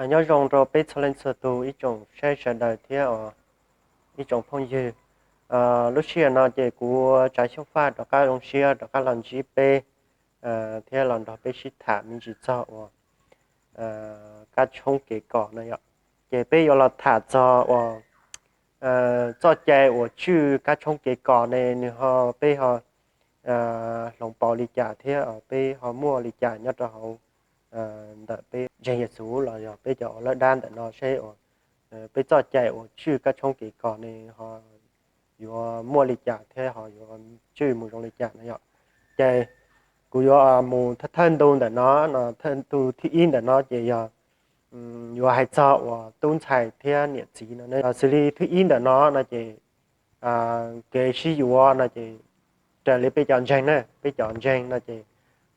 Nyob zoo rau peb txhua leej txhua tus ib tsoom saib sawv daws thiab ib tsoom phooj ywg. Lub sij hawm no ces kuv Tsav Xyooj Faj rov qab zoo siab rov qab los ntsib peb thiab los nrog peb sib tham me ntsis txog uas kab tshoob kev kos no yom. Ces peb yuav los tham txog uas txoj cai uas tswj kab tshoob kev kos ne nws ho peb ho hloov pauv li cas thiab peb ho muaj li cas nyob rau hauv ntawm peb ntseeg Yexus los yog peb cov ua lawb dab ntawm no seb uas peb txoj cai uas tswj kab tshoob kev kos ne ho yuav muaj li cas thiab ho yuav tswj mus zoo li cas no yom. Ces kuv yuav mus thawj thawj ntu ntawm no no, thawj ntu thib ib ntawm no ces yog yuav hais txog uas tub ntxhais thiab niam txiv no. Xws li thib ib ntawm no no ces kev sib yuav no ces raws li peb cov ntseeg na, peb cov ntseeg no ces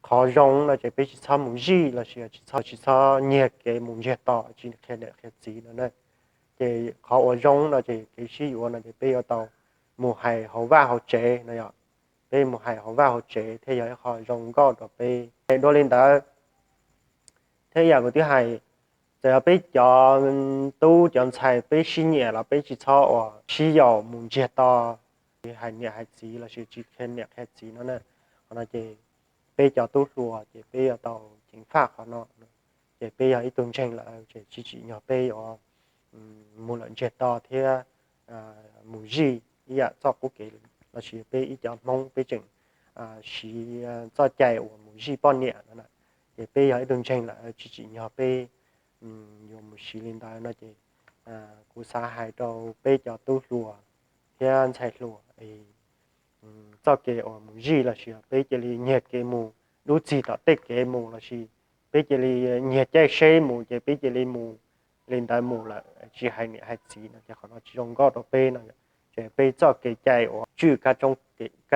qhov zoo no ces peb tsis txhob mus zij los sis tsis txhob, tsis txhob nyiag kev mus ntsiag to tsis qhia niam qhia txiv no na. Ces qhov uas zoo no ces kev sib yuav no ces peb yuav tau mus hais hauv vaj hauv tsev no yom. Peb mus hais hauv vaj hauv tsev thiaj yog ib qho zoo nkauj rau peb. Dua li ntawd thiab yam kuv twb hais, txawm yog peb cov tub cov ntxhais peb sib nyiam los peb tsis txhob uas sib yaum mus ntsiag to, hais niam hais txiv los sis tsis qhia niam qhia txiv no na. Qhov no ces peb cov tub hluas ces peb yuav tau ceev faj qhov no. Ces peb yog ib tug ntseeg lawm ces tsis tsim nyog peb yuav mus lawm ntsiag to thiab mus zij ib yam txoj qub kev los sis peb ib cov Hmoob peb tseem siv txoj cai uas mus zij poj niam no na. Ces peb yog ib tug ntseeg lawm tsis tsim nyog peb yuav mus siv li ntawd no ces kuv xav hais rau peb cov tub hluas thiab ntxhais hluas, txoj kev uas mus zij los sis peb cia li nyiag kev mus dub txig tom tej kev mus los sis peb cia li nyiag caij seb mus ces peb cia li mus li ntawd mus lawm tsis hais niam hais txiv no ces qhov no tsis zoo nkauj rau peb no. Ces peb txoj kev cai uas tswj kab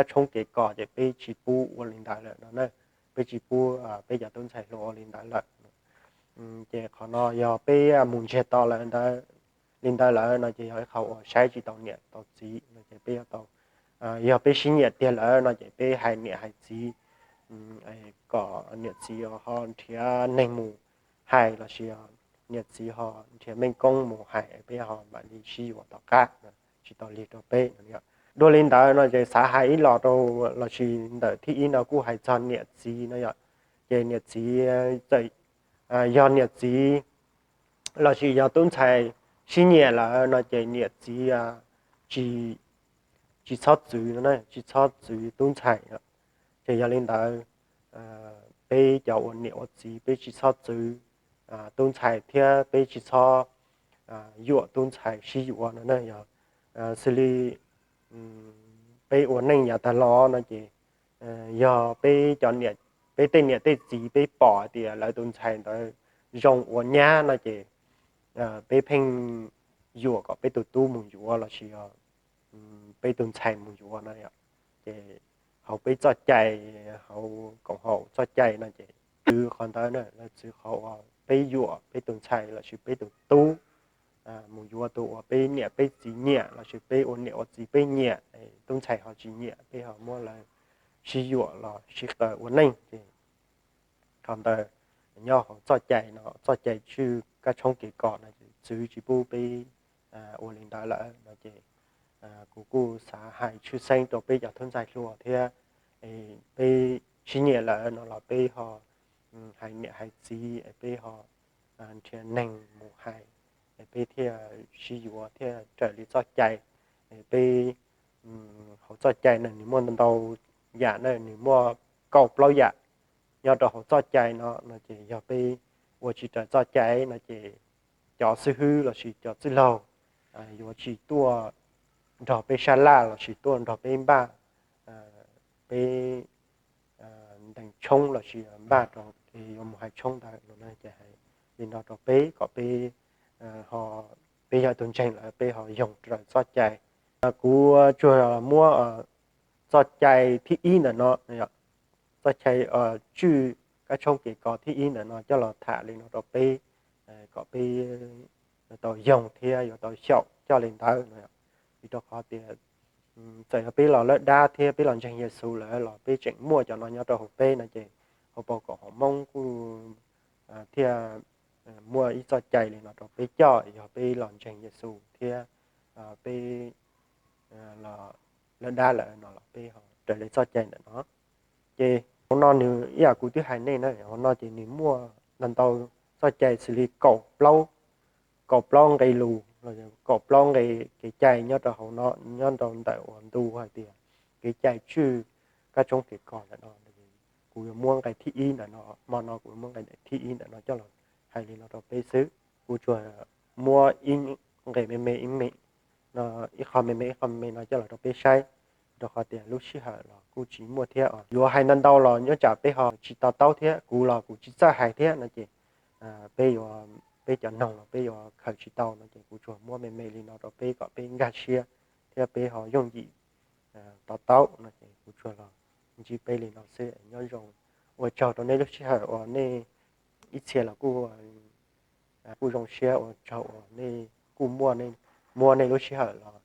tshoob kev kos ces peb tsis pub ua li ntawd lawm no na. Peb tsis pub peb cov tub ntxhais hluas ua li ntawd lawm. Ces qhov no yog peb mus ntsiag to lawm li ntawd lawm no ces yog ib qho uas saib tsis taus niam taus txiv no ces peb yuav tau, yog peb sib nyiam tiag lawm no ces peb hais niam hais txiv kom niam txiv ho nrhiav neeg mus hais los sis niam txiv ho nrhiav meej koob mus hais peb ho mam li sib yuav tom qab, tsis tau lig rau peb no. Dua li ntawd no ces xav hais ib los rau los sis ntawm thib ib no kuj hais txog niam txiv no yom. Ces niam txiv, yog niam txiv los sis yog tub ntxhais sib nyiam lawm no ces niam txiv tsis txhob txwv no, tsis txhob txwv tub ntxhais. Ces yog li ntawd peb cov ua niam ua txiv peb tsis txhob txwv tub ntxhais thiab peb tsis txhob yuam tub ntxhais sib yuav no na. Yog xws li peb ua neej yav tag los no ces yog peb cov niam, peb tej niam tej txiv peb pom hais tias lawv tus ntxhais ntawd zoo ua nyab no ces peb pheej yuam kom peb tus tub mus yuav los sis peb tus ntxhais mus yuav no. Ces hauv peb txoj cai, hauv koom haum txoj cai no ces txwv qhov ntawd na, lawv txwv qhov uas peb yuam peb tus ntxhais los sis peb tus tub mus yuav tus uas peb niam peb txiv nyiam los sis peb ua niam ua txiv peb nyiam, tub ntxhais ho tsis nyiam peb ho muab lawv sib yuam los sib qawm ua neej ces qhov ntawd nyob hauv txoj cai no, txoj cai tswj kab tshoob kev kos no txwv tsis pub peb ua li ntawd lawm no ces kuv kuj xav hais tshwj xeeb rau peb cov tub ntxhais hluas thiab peb sib nyiam lawm no los peb ho hais niam hais txiv peb ho nrhiav neeg mus hais peb thiaj sib yuav thiaj raws li txoj cai. Peb hauv txoj cai no nws muaj ntau yam na, nws muaj kaum plaub yam nyob rau hauv txoj cai no no ces yog peb ua tsis raws txoj cai no ces cov xib hwb los sis cov txwj laug yuav tsis tuaj nrog peb sab laj los sis tuaj nrog peb npaj peb ntees tshoob los sis npaj rau yuav mus hais tshoob ntawd no ces hais li no rau peb kom peb ho, peb yog tus ntseeg lawm peb ho yoog raws txoj cai. Kuv tsuas muab txoj cai thib ib ntawm no, txoj cai tswj kab tshoob kev kos thib ib ntawm no coj los tham li no rau peb kom peb yuav tau yoog thiab yuav tau xyaum coj li ntawd no. Vim rau qhov tias txawm yog peb los lawb dab thiab peb los ntseeg Yexus lawm los peb tseem muaj cov no nyob rau hauv peb no ces hauv paus koom haum Hmoob kuj thiaj muaj ib txoj cai li no rau peb coj yog peb los ntseeg Yexus thiab peb lawv dab lawm no los peb ho raws li txoj cai ntawm no. Ces hauv no nws ib yam kuv twb hais nej na, hauv no ces nws muaj ntau ntau txoj cai xws li kaum plaub, kaum plaub nqe lus, kaum plaub nqe kev cai nyob rau hauv no, nyob rau ntawm uas ntu hais tias kev cai tswj kab tshoob kev kos ntawm no. Kuv yuav muab nqe thib ib ntawm no, hmo no kuv yuav muab nqe thib ib ntawm no coj los hais li no rau peb xwb. Kuv tsuas muab ib nqe me me ib me, ib qho me me ib qho me me no coj los rau peb saib, rau qhov tias lub sij hawm los kuj tsis muaj thiab os. Yuav hais ntau ntau los nyob tsam peb ho tsis to taub thiab, kuv los kuv tsis txawj hais thiab no ces peb yuav, peb cov noog los peb yuav khaws tsis tau no ces kuv tsuas muab me me li no rau peb kom peb nkag siab thiab peb ho yooj yim to taub no ces kuv tsuas los ntsib peb li no xwb. Nyob zoo, ua tsaug rau nej lub sij hawm uas nej ib txhia los kuj kuj zoo siab, ua tsaug uas nej kuj muab nej lub sij hawm los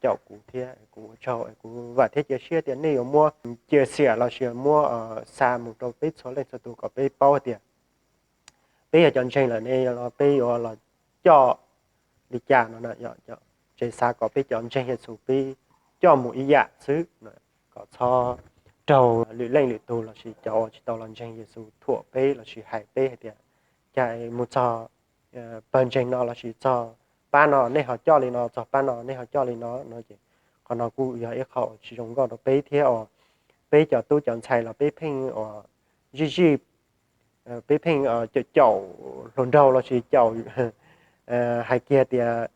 caum kuv thiab kuv ua tsaug. Kuv vam thiab cia siab tias nej yuav muab cia siab los sis muab xa mus rau peb txhua leej txhua tus kom peb paub tias peb yog cov ntseeg lawm ne los peb yuav los coj li cas no. Ces xav kom peb cov ntseeg Yexus peb coj mus ib yam xwb, kom txhob raug lwm leej lwm tug los sis cov uas tsis tau los ntseeg Yexus thuam peb los sis hais peb hais tias cas mus txog pawg ntseeg no los sis txog pab no nej ho coj li no, txog pab no nej ho coj li no no ces qhov no kuj yog ib qho uas tsis zoo nkauj rau peb thiab os. Peb cov tub cov ntxhais los peb pheej uas zij zij, peb pheej caum caum hluas nraug los sis caum, hais kiag tias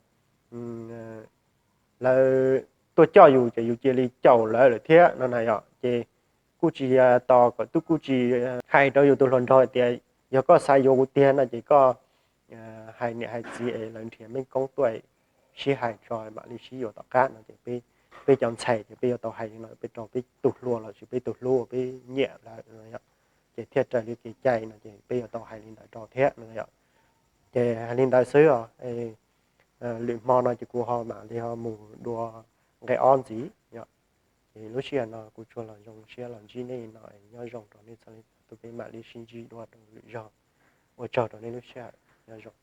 lawv tuaj coj yus ces yus cia li caum lawv lawm thiab no na yom. Ces kuj tsis tos kom tub, kuj tsis hais rau yus tus hluas nraug tias yog koj xav yuav kuv tiag no ces koj hais niam hais txiv es lawv nrhiav mej koob tuaj sib hais tso mam li sib yuav tom qab no ces peb cov ntxhais ces peb yuav tau hais li no peb rau peb tus hluas los sis peb tus hlub uas peb nyiam lawm no yom. Ces thiaj raws li kev cai no ces peb yuav tau hais li ntawd rau thiab no yom. Ces hais li ntawd xwb os. Lwm hmo no ces kuv ho mam li ho mus dua nqe ob ntxiv yom. Ces lub sij hawm no kuv tsuas los zoo siab los ntsib nej no, nyob zoo rau nej txhua leej txhua tus, peb mam li sib ntsib dua rau lwm zaug. Ua tsaug rau nej lub sij hawm, nyob zoo.